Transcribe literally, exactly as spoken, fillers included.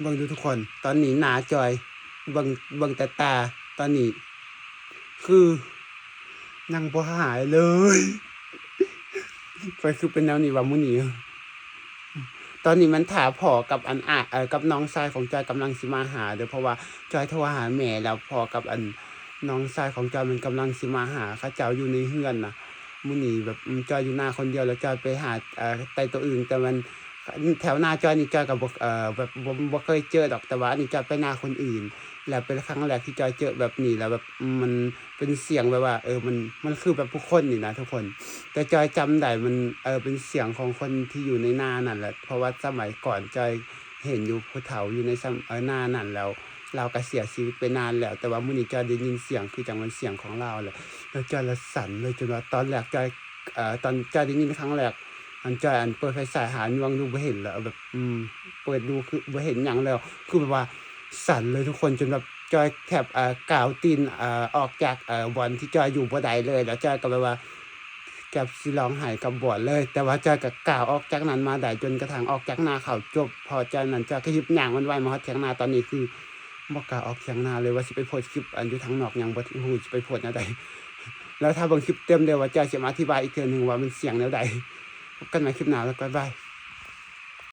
เบิ่งดูทุกคน ตอนนี้หน้าจอย เบิ่ง เบิ่งแต่ตา ตอนนี้ คือ ยังบ่หายเลย จอยคือเป็นแนวนี้ว่ามื้อนี้ ตอนนี้มันถ่าพ่อกับอัน อ้าย เอ่อ กับน้องชายของจอยกำลังสิมาหาเด้อ เพราะว่าจอยโทรหาแม่แล้ว พ่อกับอันน้องชายของจอยมันกำลังสิมาหา เขาเจ้าอยู่ในเฮือนน่ะ มื้อนี้แบบ อืม จอยอยู่นาคนเดียว แล้วจอยไปหา เอ่อ ไต่โตอึ่ง แต่มัน แถวนาจอยนี่จอยก็บ่ เอ่อ แบบบ่ บ่เคยเจอดอก แต่ว่าอันนี้จอยไปนาคนอื่น แล้วเป็นครั้งแรกที่จอยเจอแบบนี้ แล้วแบบ อืม มันเป็นเสียงแบบว่า เออ มัน มันคือแบบผู้คนนี่นะทุกคน แต่จอยจำได้มัน เออ เป็นเสียงของคนที่อยู่ในนานั่นแหละ เพราะว่าสมัยก่อนจอยเห็นอยู่ผู้เฒ่าอยู่ในซำ เออ นานั่น แล้วลาวก็เสียชีวิตไปนานแล้ว แต่ว่ามื้อนี้จอยได้ยินเสียงคือจั่งเป็นเสียงของลาวแหละ แล้วจอยละสั่นเลย จนว่าตอนแรกจอย เอ่อ ตอนจอยได้ยินครั้งแรก อันจอยอันเปิดไฟฉายหายวงดูบ่เห็นแล้ว แบบ อืม เปิดดูคือบ่เห็นหยังแล้ว คือแบบว่าสั่นเลยทุกคน จนแบบจอยแทบ เอ่อ ก้าวตีน เอ่อ ออกจาก เอ่อ บ่อนที่จอยอยู่บ่ได้เลย แล้วจอยก็แบบว่า เกือบสิร้องไห้กับบ่อนเลย แต่ว่าจอยก็ก้าวออกจากนั้นมาได้ จนกระทั่งออกจากนาเขาจบ พอจากนั้นจอยก็รีบย่างไวๆมาฮอดเถียงนา ตอนนี้คือบ่กล้าออกเถียงนาเลย ว่าสิไปโพสต์คลิปอันอยู่ทางนอก ยังบ่ฮู้สิไปโพสต์แนวใด แล้วถ้าเบิ่งคลิปเต็มเด้อ ว่าจอยสิมาอธิบายอีกเทื่อหนึ่งว่ามันเสียงแนวใด พบกันใหม่คลิปหน้า แล้วก็บ๊ายบาย